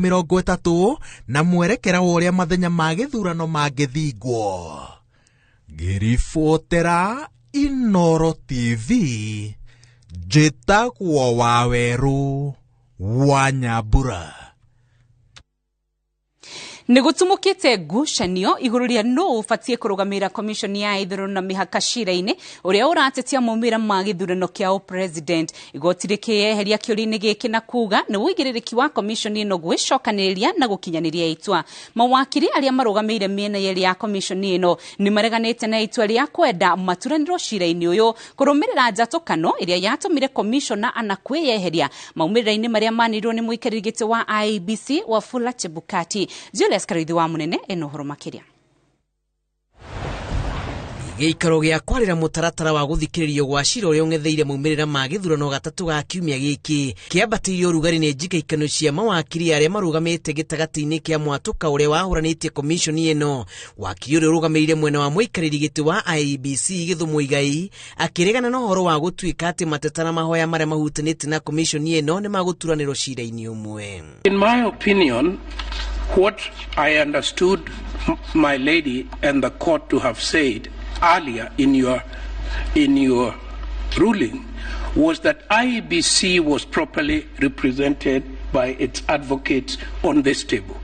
30 na mwerekera wa ũrĩa mathenya ma gĩthurano mangĩthingwo. Ngĩribotera Inooro TV, njĩtagwo Wawerũ wa Nyambura. Nĩ gũtumũkĩte ngucanio igũrũ rĩa nũ ũbatiĩ kũrũgamĩrĩra komishoni ya ithurano na mĩhaka cira-inĩ ũrĩa ũratetia maumĩrĩra ma gĩthurano kĩa president. Igoti rĩkĩyeheria kĩũria-inĩ gĩkĩ na kuga nĩ ũigĩrĩrĩki wa komishoni ĩno gwĩcokanĩrĩria na gũkinyanĩria itua. Mawakiri arĩa marũgamĩire mĩena yerĩ ya komishoni ĩno nĩ mareganĩte na itua rĩa kwenda maturanĩrwo cira-inĩ ũyũ kũrũmĩrĩra njatũkano ĩrĩa yatũmire komishona ana kwĩyeheria maumĩrĩra-inĩ marĩa manĩrĩirwo nĩ mũikarĩri gĩtĩ wa IEBC Wafula Chebukati. Julius Karuithi wa Munene ena ũhoro makĩria. Gĩikaro gĩa kwarĩra mũtaratara wa gũthikĩrĩrio gwa cira ũrĩa ũng'etheire maumĩrĩra ma gĩthurano gatatũ ga kiumia gĩkĩ kĩambatĩirio ũrugarĩ nĩ njikaikano cia mawakiri arĩa marũgamĩte gĩtagatĩ-inĩ kĩa mwatũka ũrĩa wahũranĩtie komishoni ĩno. Wakiri ũrĩa ũrũgamĩrĩire mwena wa mũikarĩri gĩtĩ wa IEBC Githu Muigai akĩregana na ũhoro wa gũtuĩka atĩ mateta na mahoya marĩa mahutanĩtie na komishoni ĩno nĩ magũturanĩrwo cira-inĩ ũmwe. In my opinion, what I understood my lady and the court to have said earlier in your ruling was that IEBC was properly represented by its advocates on this table.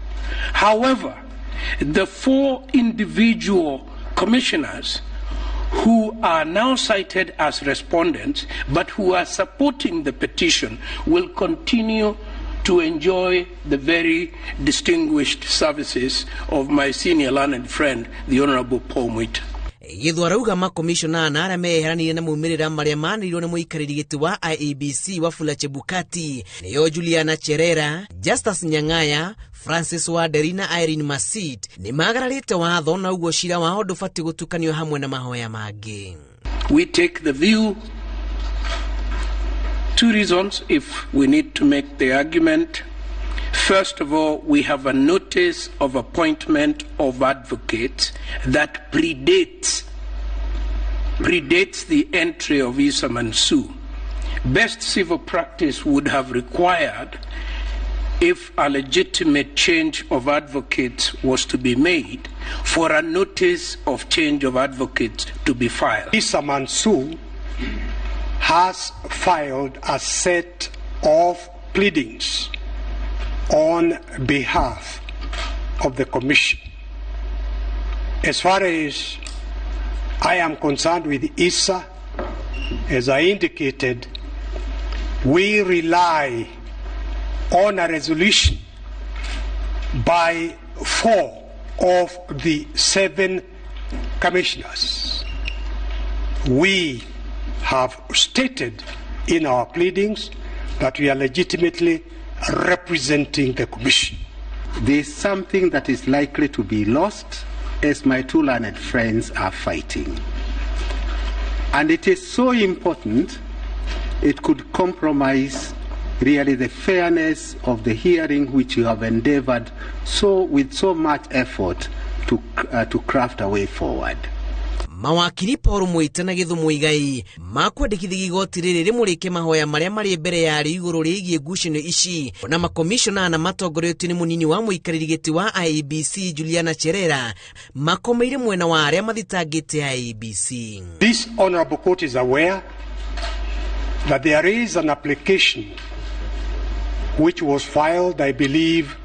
However, the 4 individual commissioners who are now cited as respondents but who are supporting the petition will continue to enjoy the very distinguished services of my senior learned friend, the Honorable Paul Mwita. Githu arauga makomishona na arĩa meyeheranire na maumĩrĩra marĩa manĩrĩirwo nĩ mũikarĩri gĩtĩ wa IEBC Wafula Chebukati nĩo Juliana Cherera, Justus Nyang'aya, Francis Wanderi na Irene Masit nĩ magararĩte watho na ũguo cira wao ndũbatiĩ gũtukanio hamwe na mahoya mangĩ. We take the view, 2 reasons if we need to make the argument. First of all, we have a notice of appointment of advocates that predates the entry of Issa Mansour. Best civil practice would have required, if a legitimate change of advocates was to be made, for a notice of change of advocates to be filed. Issa Mansour has filed a set of pleadings on behalf of the Commission. As far as I am concerned with Issa, as I indicated, we rely on a resolution by 4 of the 7 commissioners. We have stated in our pleadings that we are legitimately representing the Commission. There is something that is likely to be lost as my 2 learned friends are fighting. And it is so important, it could compromise really the fairness of the hearing which you have endeavored with so much effort to craft a way forward. Mawakiri Paul Mwita na Githu Muigai makwandĩkithia igoti rĩrĩ rĩmũrĩke mahoya marĩa marĩ mbere ya rĩo igũrũ rĩgiĩ ngucanio ici na makomishona na matongoretio nĩ mũnini wa mũikarĩri gĩtĩ wa IEBC Juliana Cherera makomeire mwena wa arĩa mathitangĩte IEBC. This honorable court is aware that there is an application which was filed, I believe,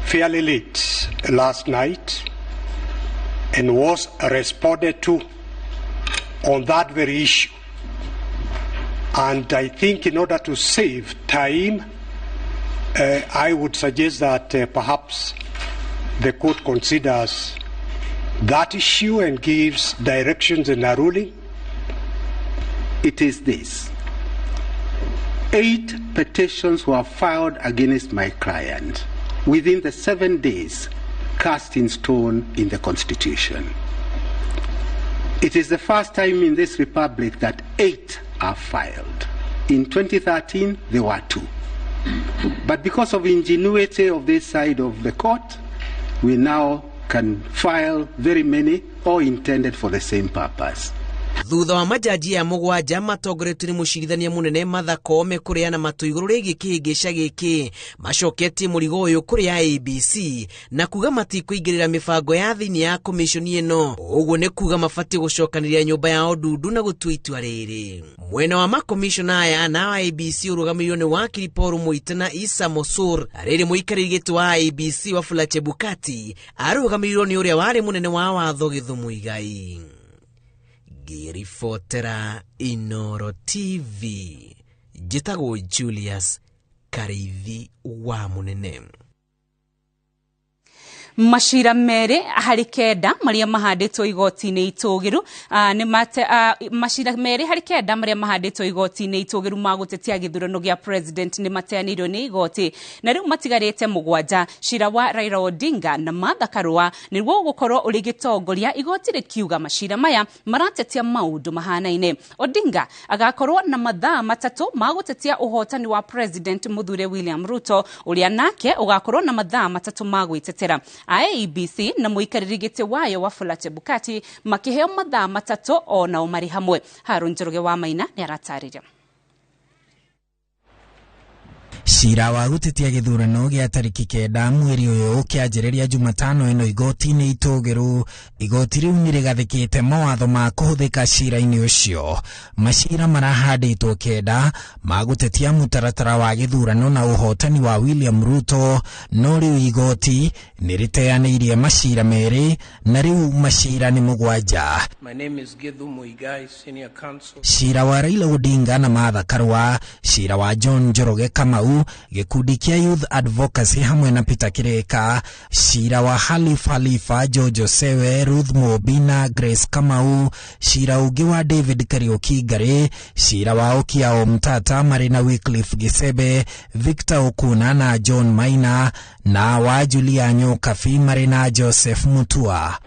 fairly late last night and was responded to on that very issue. And I think in order to save time, I would suggest that perhaps the court considers that issue and gives directions in a ruling. It is this. 8 petitions were filed against my client within the 7 days cast in stone in the Constitution. It is the first time in this republic that 8 are filed. In 2013, there were 2. But because of ingenuity of this side of the court, we now can file very many, all intended for the same purpose. Thutha wa majaji ya mũgwanja matongoretio nĩ mũcirithania mũnene Martha Koome kũreana matũ igũrũ rĩgiĩ kĩhĩngĩca gĩkĩ, macoketie mũrigo ũyũ kũrĩ IEBC na kuga matikũingĩrĩra mĩbango ya thĩinĩ ya komishoni ĩno. Ũguo nĩ kuga mabatiĩ gũcokanĩrĩria nyũmba yao ndundu na gũtua itua rĩrĩ. Mwena wa makomishona aya na IEBC ũrũgamĩrĩirwo nĩ wakiri Paul Muite na Issa Mosur. Rĩrĩ mũikarĩri gĩtĩ wa IEBC Wafula Chebukati arũgamĩrĩirwo nĩ ũrĩa warĩ mũnene wa watho Githu Muigai. Ngĩribotera Inooro TV, njĩtagwo Julius Kariithi wa Mũnene. Macira merĩ harĩ 9 marĩa mahandĩtwo igoti-inĩ itũgĩru, macira merĩ harĩ 9 marĩa mahandĩtwo igoti-inĩ itũgĩru ma gũtetia gĩthurano gĩa president nĩ mateanĩirio nĩ igoti, na rĩu matigarĩte 7. Cira wa Raila Odinga na Martha Karua nĩguo ũgũkorwo ũrĩ gĩtongoria, igoti rĩkiuga macira maya maratetia maũndũ mahanaine. Odinga agakorwo na mathaa 3 ma gũtetia ũhotani wa president Mũthure William Ruto, ũrĩa nake ũgakorwo na mathaa 3 ma gwĩtetera. IEBC na mũikarĩri gĩtĩ wayo Wafula Chebukati makĩheo mathaa 3 o nao marĩ hamwe. Harun Njoroge wa Maina nĩ aratarĩria. Cira wa gũtetia gĩthurano gĩa tarĩki 9 mweri ũyũ ũkĩanjĩrĩria Jumatano ĩno igoti-inĩ itũgĩru. Igoti rĩu nĩ rĩgathĩkĩte mawatho ma kũhũthĩka cira-inĩ ũcio. Macira marahandĩtwo 9 ma gũtetia mũtaratara wa gĩthurano na ũhotani wa William Ruto, no rĩu igoti nĩ rĩteanĩirie macira 2 na rĩu macira nĩ 7. My name is Githu Muigai, Senior Counsel. Cira wa Raila Odinga na Martha Karua, cira wa John Njoroge Kamau, gĩkundi kĩa Youth Advocacy hamwe na Peter Kireka, cira wa Halif Halifa, Jojo Sewe, Ruth Mobi na Grace Kamau, cira ũngĩ wa David Kariuki Ngari, cira wa Okiya Omtata marĩ na Wycliffe Gisebe, Victor Okuna na John Maina, na wa Julia Nyokabi marĩ na Joseph Mutua.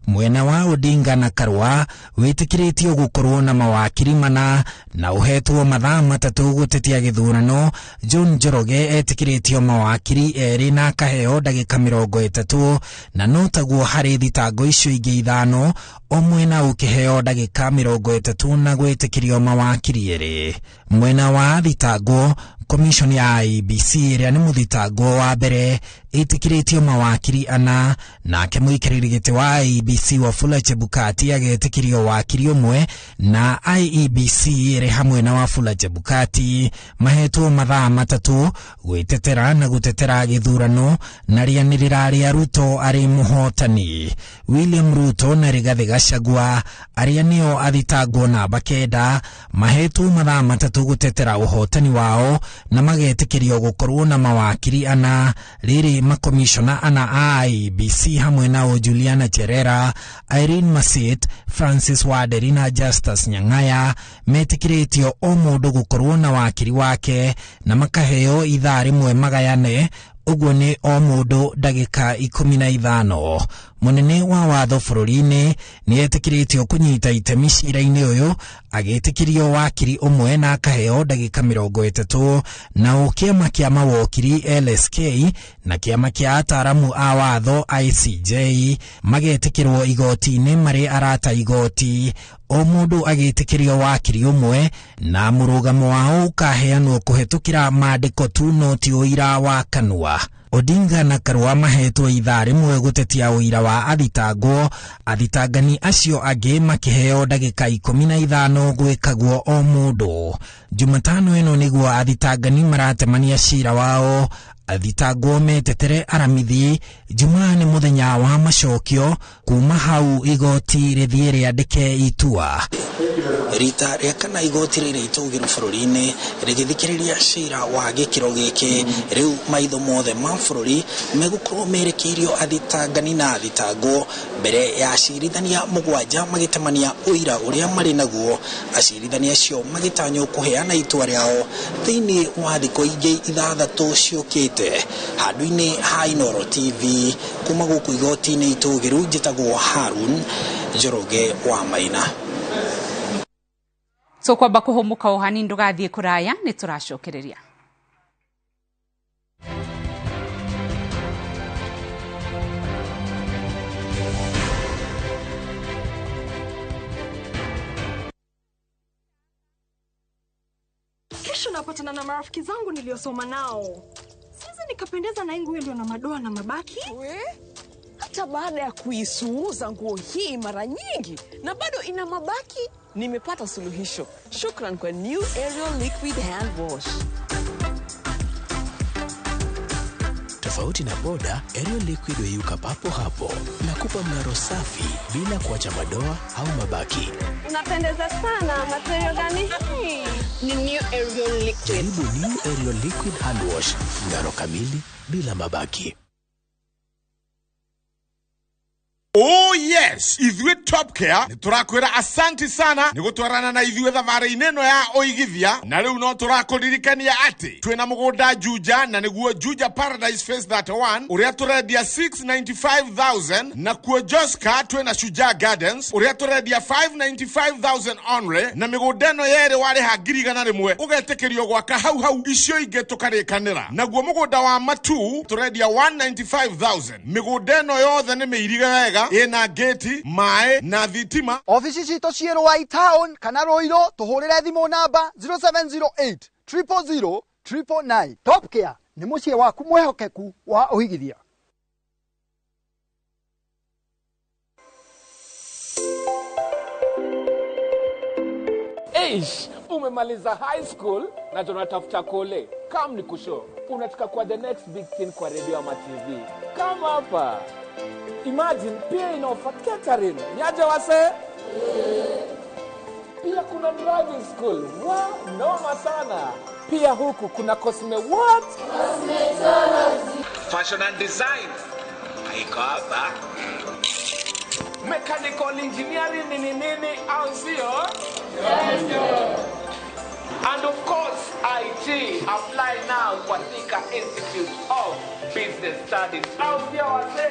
Mwena wa Odinga na Karua wĩtĩkĩrĩtio gũkorwo na mawakiri 4 na ũhetwo mathaa 3 gũtetia gĩthurano. John Njoroge etĩkĩrĩtio mawakiri 2 na akaheo ndagĩka 30, na no taguo harĩ thitango icio ingĩ 5, o mwena ũkĩheo ndagĩka 30 na gwĩtĩkĩrio mawakiri 2. Mwena wa thitango, Commission ya IEBC ĩrĩa nĩ mũthitangwo wa mbere ĩtĩkĩrĩtio mawakiri 4, nake mũikarĩri gĩtĩ wa IEBC Wafula Chebukati agetĩkĩrio wakiri 1, na IEBC ĩrĩ hamwe na Wafula Chebukati mahetwo mathaa 3 gwĩtetera na gũtetera gĩthurano na rĩanĩrĩra rĩa Ruto arĩ mũhotani. William Ruto na Rigathi Gachagua arĩa nĩo athitangwo namba 9 mahetwo mathaa 3 gũtetera ũhotani wao na magetĩkĩrio gũkorwo na mawakiri 4. Rĩrĩ makomishona 4 a IEBC hamwe nao Juliana Cherera, Irene Masit, Francis Waderi na Justus Nyang'aya metĩkĩrĩtio o mũndũ gũkorwo na wakiri wake na makaheo ithaa 1 magayane, ũguo nĩ o mũndũ ndagĩka 15. Mũnene wa watho bũrũri-inĩ nĩ etĩkĩrĩtio kũnyita itemi cira-inĩ ũyũ agĩtĩkĩrio wakiri 1 na akaheo ndagĩka 30, nao kĩama kĩa mawokiri LSK na kĩama kĩa ataaramu a watho ICJ magetĩkĩrwo igoti-inĩ marĩ arata igoti, o mũndũ agĩtĩkĩrio wakiri 1 na mũrũgamo wao ũkaheanwo kũhetũkĩra maandĩko tu no ti ũira wa kanua. Odinga na Karua mahetwo ithaa 1 gũtetia ũira wa athitangwo, athitangani acio angĩ makĩheo ndagĩka 15 gwĩkagwo o mũndũ. Jumatano ĩno nĩguo athitangani maratemania cira wao. Athitangwo metetere Aramithi. Jumaa nĩ mũthenya wa macokio, kuma hau igoti rĩthiĩ rĩandĩke itua. Rita rĩa kana igoti rĩrĩ itũgĩru bũrũri-inĩ rĩgĩthikĩrĩria cira wa gĩkĩro gĩkĩ, rĩu maitho mothe ma bũrũri megũkorwo merekeirio athitangani na athitangwo mbere ya acirithania 7 magĩtemania ũira ũrĩa marĩ naguo. Acirithania acio magĩtanywo kũheana itua rĩao thĩinĩ wa thikũ ingĩ 6 ciũkĩte. Handũ-inĩ ha Inooro TV kuma gũkũ igoti-inĩ itũgĩru, njĩtagwo Harun Njoroge wa Maina. Tũkwamba kũhũmũka o hanini, ndũgathiĩ kũraya, nĩ tũracokereria. napatana na marafiki zangu niliosoma nao. Siwezi nikapendeza na nguo iliyo na madoa na mabaki. We? Hata baada ya kuisuuza nguo hii mara nyingi na bado ina mabaki, nimepata suluhisho. Shukran kwa New Ariel Liquid Hand Wash. Tofauti na boda, Ariel Liquid huyuka papo hapo na kupa mng'aro safi bila kuacha madoa au mabaki. Unapendeza sana. Material gani hii? Ni New Ariel Liquid. Jaribu New Ariel Liquid Hand Wash, mng'aro kamili bila mabaki. Oh yes, ithuĩ Top Care nĩ tũrakwĩra asanti sana nĩ gũtwarana na ithuĩ thabarĩ-inĩ ĩno ya ũigithia, na rĩu no tũrakũririkania atĩ twĩna mũgũnda Juja, na nĩguo Juja Paradise Phase 31 ũrĩa tũrendia 695,000, na kuo Joska twĩna Shujaa Gardens ũrĩa tũrendia 595,000 only, na mĩgũnda ĩno yerĩ warĩha 100,000 ũgetĩkĩrio gwaka hau hau, icio ingĩ tũkarĩkanĩra. Naguo mũgũnda wa Matu tũrendia 195,000. Mĩgũnda ĩno yothe nĩ mĩirige wega, ina geti, mae na thitima. Ofici citũ ciĩ Ruai Town kana Ruiru, tũhũrĩre thimũ namba 0708 000 999. Top Care nĩ mũciĩ waku mwĩhokeku wa ũigithia. Eish, umemaliza high school na tunatafuta kole. Kam ni kusho, unataka kwa the next big thing kwa radio ama TV. Kama hapa. Imagine pia inaofa catering. Niaje wase? Pia kuna driving school. Wa, noma sana. Pia huku kuna cosme what? Cosmetology. Fashion and design. Haiko hapa. Mechanical engineering nini nini au sio? And of course, IT. Apply now kwa Thika Institute of Business Studies. Au sio wase?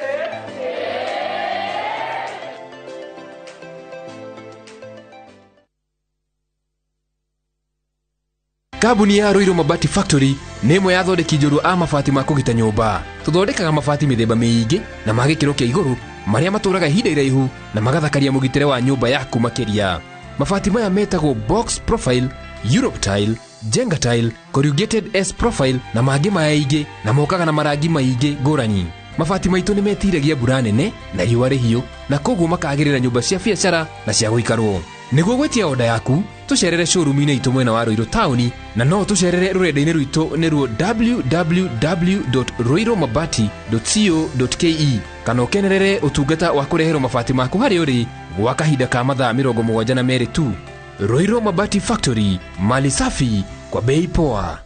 Kambuni ya Ruiru Mabati Factory nĩ ĩmwe ya athondeki njorua a mabati ma kũgita nyũmba. Tũthondekaga mabati mĩthemba mĩingĩ na ma gĩkĩro kĩa igũrũ marĩa matũraga ihinda iraihu na magathakaria mũgitĩre wa nyũmba yaku makĩria. Mabati maya metagwo box profile, Europe tile, Jenga tile, corrugated S profile na mangĩ maingĩ, na mokaga na marangi maingĩ ngũrani. Mabati maitũ nĩ metiragia mbura nene na riũa rĩhiũ, na koguo makagĩrĩra nyũmba cia biacara na cia gũikarwo. Nĩguo gwĩtia oda yaku, tũcerere showroom-inĩ itũ mwena wa Ruiru taũni, na no tũcerere rũrenda-inĩ rwitũ nĩruo www.ruirumabati.co.ke, kana ũkenerere ũtungata wa kũreherwo mabati maku harĩa ũrĩ gwa kahinda ka mathaa 72 tu. Ruiru Mabati Factory, mali safi kwa bei poa.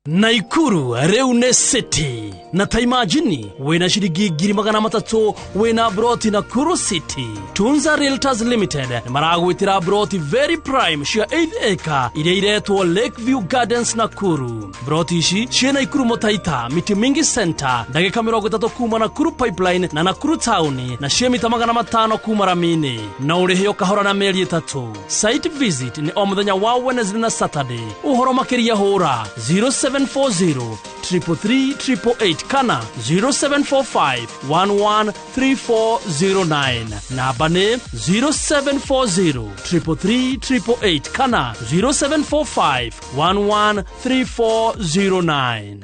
Naikuru rĩu nĩ city, na ta imagine wĩna ciringi 300,000 wĩna broti Nakuru City. Tunza Realtors Limited nĩ maragwĩtĩra broti very prime cia 8 acre iria iretwo Lakeview Gardens Nakuru. Broti ici ciĩ Naikuru Mũtaita, Miti Mingi Center, ndagĩka 30 kuma Nakuru Pipeline na Nakuru Town, na ciĩ mita 500 kuma Ramini, na ũrĩhe ũkahora na mĩeri 3. Site visit nĩ o mũthenya wa Wednesday na Saturday. Ũhoro makĩria hũra 0740 333 888 kana 0745 113409. Namba nĩ 0740 333 888 kana 0745 113409.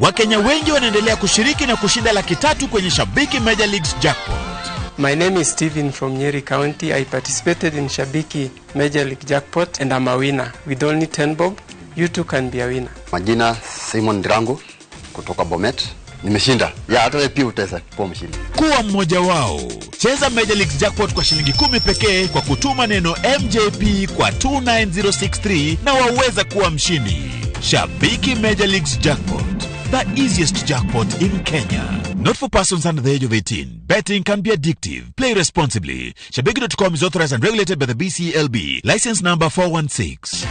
Wakenya wengi wanaendelea kushiriki na kushinda 300,000 kwenye Shabiki Major Leagues Jackpot. My name is Steven from Nyeri County. I participated in Shabiki Major League Jackpot and I'm a winner. With only 10 bob, you too can be a winner. Majina Simon Drango kutoka Bomet. Nimeshinda. Ya hata wewe pia utaweza kuwa mshindi. Kuwa mmoja wao. Cheza Major League Jackpot kwa shilingi 10 pekee kwa kutuma neno MJP kwa 29063 na waweza kuwa mshindi. Shabiki Major Leagues Jackpot, the easiest jackpot in Kenya. Not for persons under the age of 18. Betting can be addictive. Play responsibly. Shabiki.com is authorized and regulated by the BCLB. License number 416.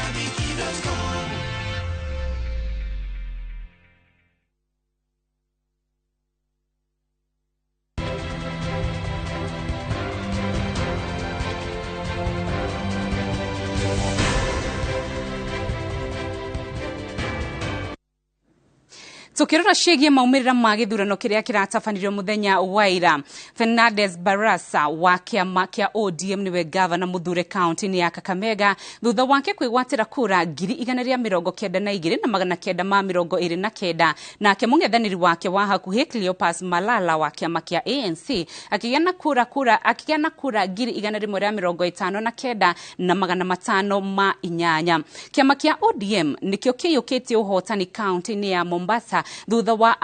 Tukirora ciĩgiĩ maumĩrĩra ma gĩthurano kĩrĩa kĩratabanirio mũthenya wa ira, Fernandes Barasa wa kĩama kĩa ODM nĩwe gavana mũthure kaunti-inĩ ya Kakamega thutha wake kwĩgwatĩra kura 192,929, nake mũng'ethanĩri wake wa hakuhĩ Cleopas Malala wa kĩama kĩa ANC akĩgĩa na kura 159,508. Kĩama kĩa ODM nĩkĩo kĩiyũkĩtie ũhotani kaunti-inĩ ya Mombasa thutha wa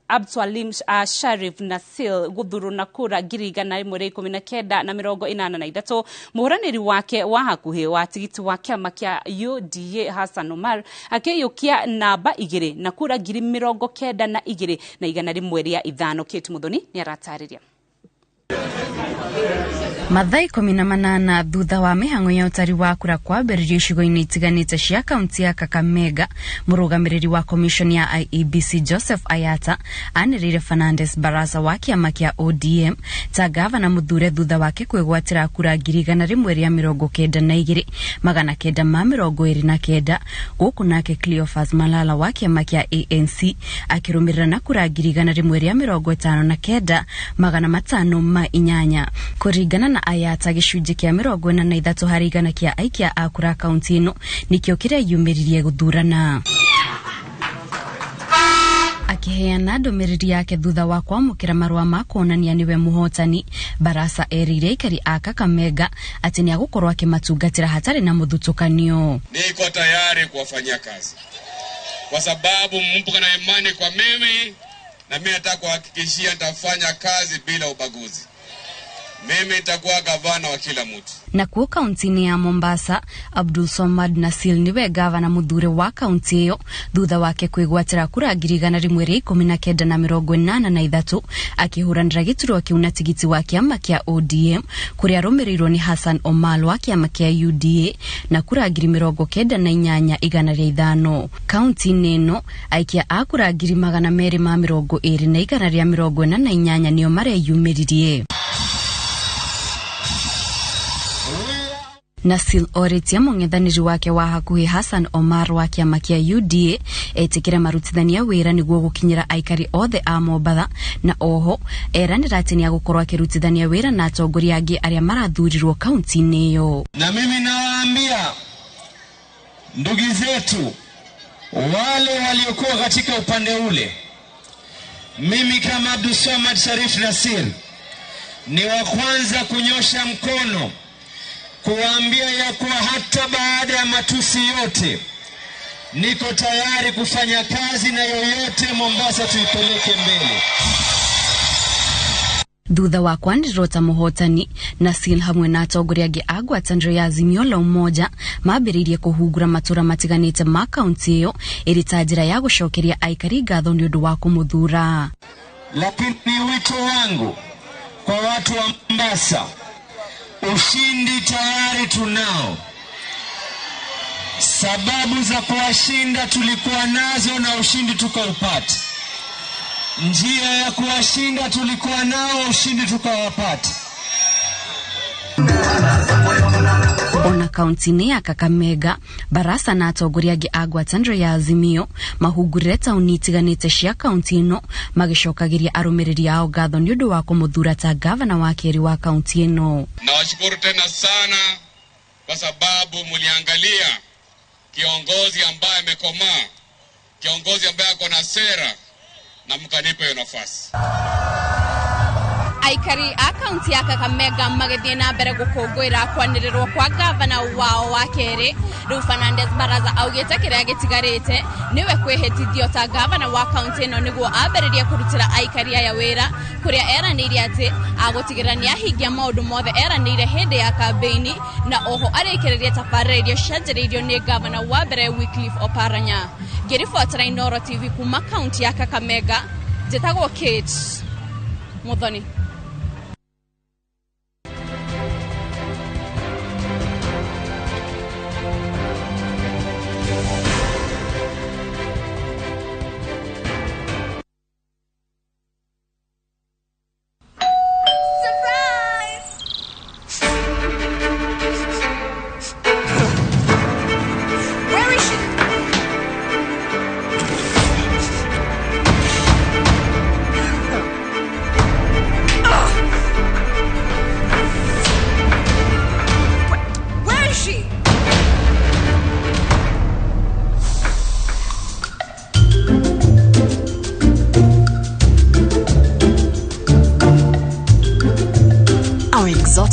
Abdulsalim Sharif Nasil guthurwo na kura 119,083. Mũhũranĩri wake wa hakuhĩ wa tigiti wa kĩama kĩa UDA Hassan Omar akĩiyũkia namba 2 na kura 92,105. Kate Muthoni nĩ aratarĩria. Mathaa 18 thutha wa mĩhang'o ya ũtari wa kura kwambĩrĩrio icigo-inĩ itiganĩte cia kaunti ya Kakamega, mũrũgamĩrĩri wa commission ya IEBC Joseph Ayata anĩrĩire Fernandes Barasa wa kĩama kĩa ODM ta gavana mũthure thutha wake kwĩgwatĩra kura 192,929, gũkũ nake Cleophas Malala wa kĩama kĩa ANC akĩrũmĩrĩra na kura 159,508. Kũringana na Ayata, gĩcunjĩ kĩa 43 harĩ igana kĩa aikia a kura kaunti ĩno nĩkĩo kĩreyumĩririe gũthurana. Akĩheana ndũmĩrĩri yake thutha wa kwamũkĩra marũa ma kuonania nĩwe mũhotani, Barasa erĩire aikari a Kakamega atĩ nĩagũkorwo akĩmatungatĩra hatarĩ na mũthutũkanio. Niko tayari kuwafanyia kazi kwa sababu mpo na imani kwa mimi, na mimi nataka kuhakikishia nitafanya kazi bila ubaguzi. Mimi nitakuwa gavana wa kila mtu. Na kuo kaunti-inĩ ya Mombasa, Abdul Somad Nasil niwe gavana muthure wa kaunti ĩyo thutha wake kwĩgwatĩra kura 119,083 akĩhũranĩra gĩturwa kĩu na tigiti wa kĩama kĩa ODM kũrĩa arũmĩrĩirwo nĩ Hassan Omar wa kĩama kĩa UDA na kura 98,105. Kaunti-inĩ ĩno aikia a kura 220,148 nĩo mareyumĩririe. Nasil orĩtie mũng'ethanĩri wake wa hakuhĩ Hassan Omar wa kĩama kĩa UDA etĩkĩre marutithania wĩra nĩguo gũkinyĩra aikari othe a Mombatha, na oho eranĩra atĩ nĩagũkorwo akĩrutithania wĩra na atongoria angĩ arĩa marathurirwo kaunti-inĩ ĩyo. Na mimi nawaambia ndugu zetu wale waliokuwa katika upande ule, mimi kama Abdulswamad Sharif Nasir ni wa kwanza kunyosha mkono kuambia ya kuwa hata baada ya matusi yote niko tayari kufanya kazi na yoyote Mombasa tuipeleke mbele. Thutha wa kwanĩrĩrwo ta mũhotani, Nasil hamwe na atongoria angĩ a ngwatanĩro ya Azimio la Umoja mambĩrĩirie kũhungura matũra matiganĩte ma kaunti ĩyo ĩrĩ ta njĩra ya gũcokeria aikari ngatho nĩ ũndũ wa kũmũthura. Lakini wito wangu kwa watu wa Mombasa, ushindi tayari tunao. Sababu za kuwashinda tulikuwa nazo na ushindi tukaupata. Njia ya kuwashinda tulikuwa nao, ushindi tukawapata. Ona kaunti-inĩ ya Kakamega, Barasa na atongoria angĩ a ngwatanĩro ya Azimio mahungurire taũni itiganĩte cia kaunti ĩno magĩcokagĩria arũmĩrĩri ao ngatho nĩ ũndũ wa kũmũthura ta gavana wa kerĩ wa kaunti ĩno. Nawashukuru tena sana kwa sababu mliangalia kiongozi ambaye amekomaa, kiongozi ambaye ako na sera, na mkanipa hiyo nafasi. Aikari a kaunti ya Kakamega magĩthiĩ na mbere gũkũngũĩra kwanĩrĩrwo kwa gavana wao wa kerĩ. Rĩu Fernandes Barasa augĩte kĩrĩa gĩtigarĩte nĩwe kwĩhĩtithio ta gavana wa kaunti ĩno nĩguo ambĩrĩrie kũrutĩra aikari aya wĩra, kũrĩa eranĩire atĩ agũtigĩrĩra nĩahingia maũndũ mothe eranĩire hĩndĩ ya kambeini, na oho arĩkĩrĩrie tabarĩra iria cianjĩrĩirio nĩ gavana wa mbere Wycliffe Oparanya. Ngĩribotera Inooro TV kuma kaunti ya Kakamega, njĩtagwo Kate Muthoni.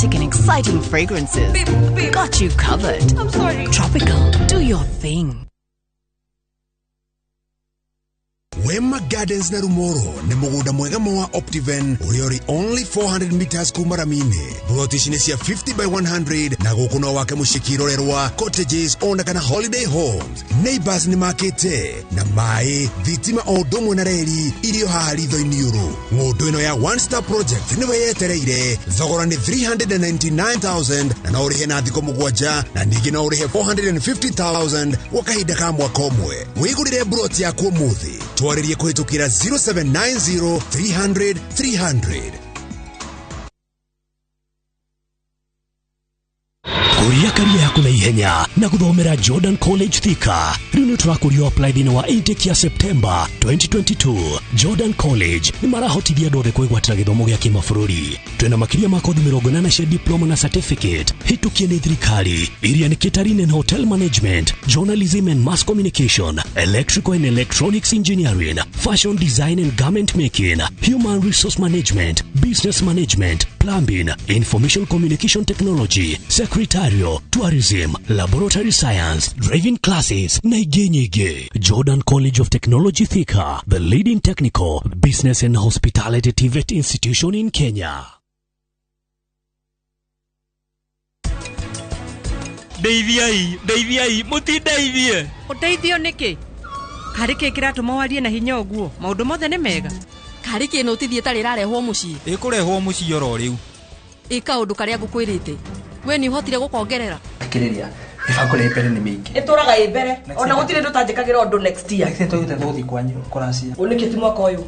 Aromatic and exciting fragrances. Babe, babe. Got you covered. I'm sorry. Tropical. Do your thing. Wema Gardens na Rumoro nĩ mũgũnda mwega mũ wa Optiven ũrĩa ũrĩ only 400 meters kuma rami-inĩ. Buroti ici nĩ cia 50 by 100 na gũkũ no wake mũciĩ kĩrorerwa, cottages ona kana holiday homes. Neighbors nĩ makĩte na maĩ, thitima o ũndũ ũmwe na reri irio haha ritho-inĩ ũrũ. Ng'ũndũ ĩno ya One Star Project nĩwe yetereire. Thogora nĩ 399,000 na no ũrĩhe na thikũ 7 na ningĩ no ũrĩhe 450,000 gwa kahinda ka mwaka ũmwe. Wĩgũrĩre buroti yaku ũmũthĩ. Twarĩrie kũhĩtũkĩra 0790 300 300. Kũria karia yaku na ihenya na gũthomera Jordan College Thika. Rĩu nĩ tũrakũrio apply thĩinĩ wa intake ya September 2022. Jordan College nĩ marahotithia andũ othe kwĩgwatĩra gĩthomo gĩa kĩmabũrũri. Twĩna makĩria ma kothi 80 cia diploma na certificate hĩtũkie nĩ thirikari iria nĩ catering and hotel management, journalism and mass communication, electrical and electronics engineering, fashion design and garment making, human resource management, business management, plumbing, information communication technology, secretarial, tourism, laboratory science, driving classes na ingĩ nyingĩ. Jordan College of Technology Thika, the leading technical, business and hospitality TVET institution in Kenya. Ndeithiai, ndeithiai, mũtindeithie. Ũteithio nĩkĩ? Karĩ kĩ kĩratũma warie na hinya ũguo? Maũndũ mothe nĩ mega. Karĩ kĩ notithie ĩtarĩ ĩrarehwo mũciĩ? Ĩkũrehwo mũciĩ oro rĩu. Ĩ kaũndũ karĩa ngũkwĩrĩte. We nĩ ũhotire gũkongerera? Thikĩrĩria, mĩbango ĩrĩa ĩ mbere nĩ mĩingĩ. Ĩtũraga ĩ mbere, ona gũtirĩ ũndũ ũtanjĩkagĩra ũndũ next year. Next year tũgĩte tũgũthiĩ kwanyu kũracia. Nĩkĩ ti mwaka ũyũ?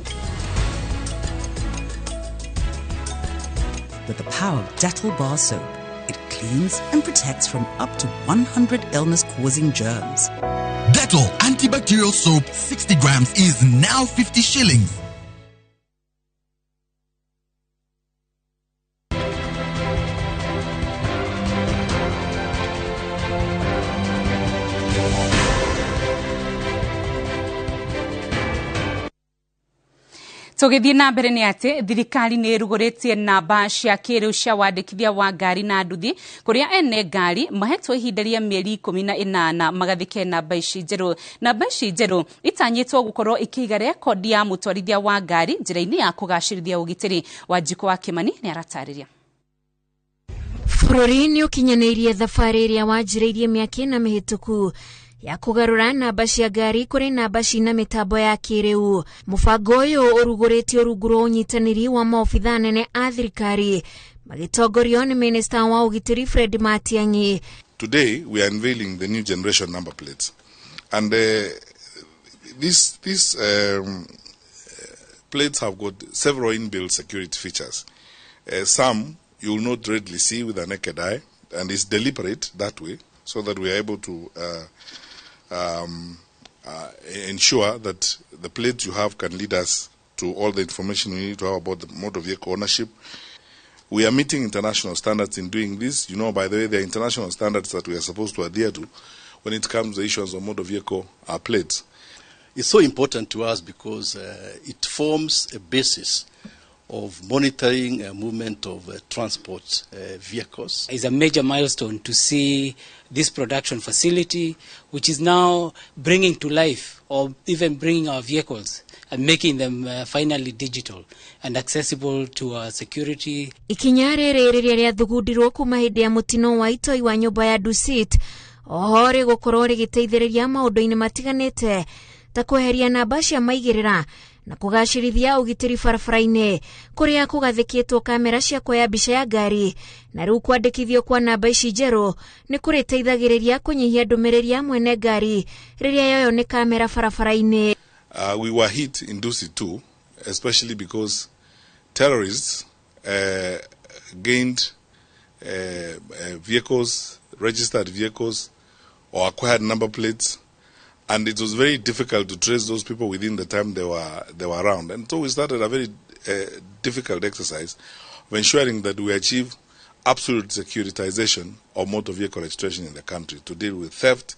With the power of Dettol bar soap, it cleans and protects from up to 100 illness-causing germs. Dettol antibacterial soap 60 grams is now 50 shillings. Tũgĩthiĩ na mbere nĩ atĩ thirikari nĩ ĩrugũrĩtie namba cia kĩrĩu cia wandĩkithia wa ngari na nduthi kũrĩa ene ngari mahetwo ihinda rĩa mĩeri 18 magathĩke namba ici njerũ. Namba ici njerũ itanyĩtwo gũkorwo ikĩiga rekondi ya mũtwarithia wa ngari njĩra-inĩ ya kũgacĩrithia ũgitĩri. Wanjikũ wa Kĩmani nĩ aratarĩria. Bũrũri nĩ ũkinyanĩirie thabarĩ ĩrĩa wanjĩrĩirie mĩaka ĩna mĩhĩtũku ya kũgarũra namba cia ngari kũrĩ namba cina mĩtambo ya kĩrĩu. Mũbango ũyũ ũrugũrĩtio rungu rwa ũnyitanĩri wa maobitha nene a thirikari magĩtongorio nĩ Minista wa ũgitĩri Fred Matiang'i. Today we are unveiling the new generation number plates, and these plates have got several inbuilt security features. Some you will not readily see with a naked eye, and it's deliberate that way so that we are able to ensure that the plates you have can lead us to all the information we need to have about the motor vehicle ownership. We are meeting international standards in doing this. You know, by the way, there are international standards that we are supposed to adhere to when it comes to the issuance of motor vehicle plates. It's so important to us because it forms a basis of monitoring a movement of transport vehicles. It's a major milestone to see this production facility, which is now bringing to life or even bringing our vehicles and making them finally digital and accessible to our security. Ikinya rĩrĩ rĩrĩa rĩathugundirwo kuma hĩndĩ ya mũtino wa itoi wa nyũmba ya Dusit oho rĩgũkorwo rĩgĩteithĩrĩria maũndũ-inĩ matiganĩte ta kweheria namba cia maigĩrĩra na kũgacĩrithia ũgitĩri barabara-inĩ kũrĩa kũgathĩkĩtwo kamera cia kuoya mbica ya ngari na rĩu kwandĩkithio kwa namba ici njerũ nĩ kũrĩteithagĩrĩria kũnyihia ndũmĩrĩri ya mwene ngari rĩrĩa yoyo nĩ kamera barabara-inĩ. We were hit in Dusit too, especially because terrorists gained vehicles, registered vehicles, or acquired number plates, and it was very difficult to trace those people within the time they were around. And so we started a very difficult exercise of ensuring that we achieve absolute securitization of motor vehicle registration in the country to deal with theft,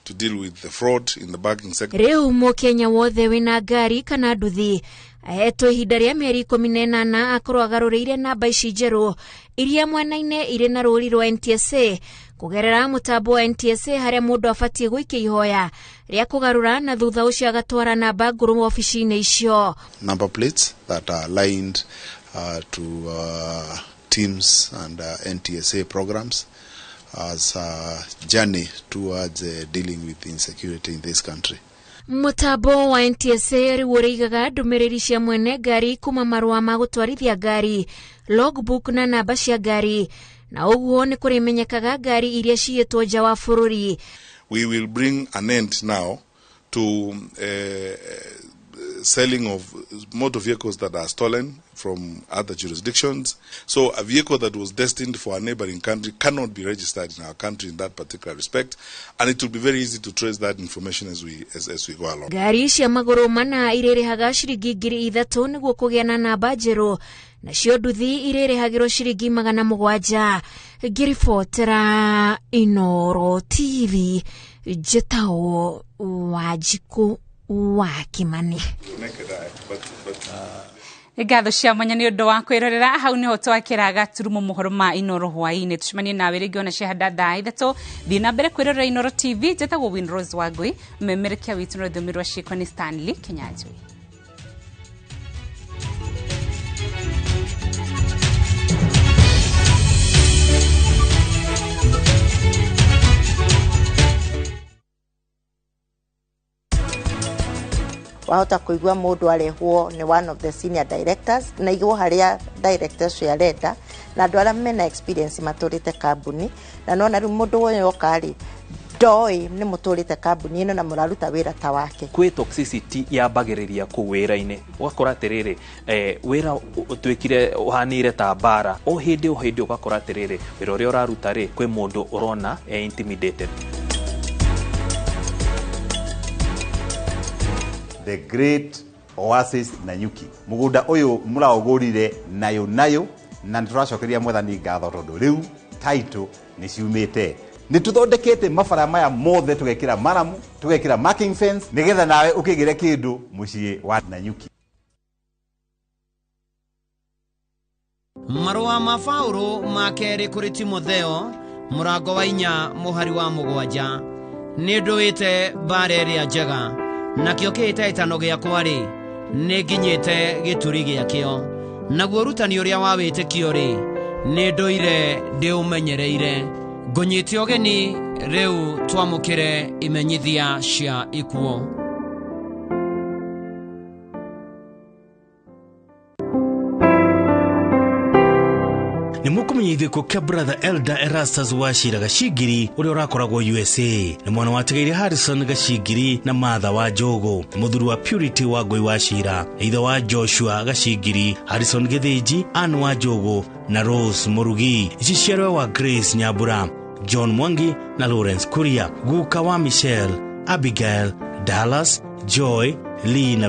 to deal with the fraud in the banking sector. Rĩu mũkenya wothe wĩna ngari kana nduthi Ahetwo ihinda rĩa mĩeri 18 akorwo agarũrĩire namba ici njerũ iria mwena-inĩ irĩ na rũũri rwa NTSA kũgerera mũtambo wa NTSA harĩa mũndũ abatiĩ gũikia ihoya rĩa kũgarũra na thutha ũcio agatwara namba ngũrũ wabici-inĩ icio. Number plates that are aligned to teams and NTSA programs as a journey towards dealing with insecurity in this country. Mũtambo wa NTSA rĩu ũrĩigaga ndũmĩrĩri cia mwene ngari kuma marũa ma gũtwarithia ngari, logbook na namba cia ngari, na ũguo nĩ kũrĩmenyekaga ngari iria ciyĩtwo nja wa bũrũri. We will bring an end now to selling of motor vehicles that are stolen from other jurisdictions. So a vehicle that was destined for a neighboring country cannot be registered in our country in that particular respect, and it will be very easy to trace that information as we go along. Ngari cia magũrũ mana irĩrĩhaga ciringi 3,000 nĩguo kũgĩa na namba njerũ, nacio nduthi irĩrĩhagĩrwo ciringi 700. Ngĩribotera Inooro TV, njĩtagwo Wanjikũ wa Kimani. Ngatho cia mwanya nĩ ũndũ wa kwĩrorera hau nĩho twakĩra gaturumo mohoro ma Inooro hwaĩ-inĩ. Tũcemanie nawe rĩngĩ ona ciahanda thaa 3. Thiĩ na mbere kwĩrorera Inooro TV. Njĩtagwo Winrose Wangui, mũmemerekia witũ na rũthiomi rwa ciĩko nĩ Stanley Kinyanjui. Wahota kuigua mundu arehwo ni one of the senior directors na igwo haria directors cio arenda na andu aria mena experience maturite kambuni na nona riu mundu uyu oka ri ndoi ni muturite kambuni ino na muraruta wira ta wake. Kwi toxicity yambagiriria ku wira-ini ugakora atiriri wira utuikire uhanire ta mbara o hindi ugakora atiriri wira uria uraruta ri kwi mundu urona intimidated. The Great Oasis Nanyuki mugunda uyu muraugurire nayo nayo na nituracokeria mwathani ngatho tondu riu title ni ciumite ni tuthondekete mabara maya mothe tugekira maramu tugekira marking fence nigetha nawe ukigire kindu mucii wa Nanyuki. Marũa ma Paũlũ ma kerĩ kũrĩ Timotheo mũrango wa 4 mũhari wa 7. Nĩ ndũĩte mbara ĩrĩa njega nakĩo kĩhĩtahĩtano gĩakwa rĩ nĩ nginyĩte gĩturi gĩakĩo, naguo ũrutani ũrĩa wa wĩtĩkio rĩ nĩ ndũire ndĩũmenyereire. Ngũnyite ũgeni rĩu twamũkĩre imenyithia cia ikuũ. Nĩ mũkũmenya ithiko kĩa brother Elder Erastus Wachira Gacingiri ũrĩa ũrakoragwo USA. Nĩ mwana watigaire Harrison Gacingiri na Martha wa Njogo, nĩ mũthuri wa Purity wa Ngũi Wachira, ithe wa Joshua Gacingiri, Harrison Gĩthĩnji, Ann wa Njogo na Rose Mũrugi. Ici ciarwe wa Grace Nyambura, John Mwangi na Lawrence Kuria, guka wa Michelle, Abigail, Dallas, Joy, Lee na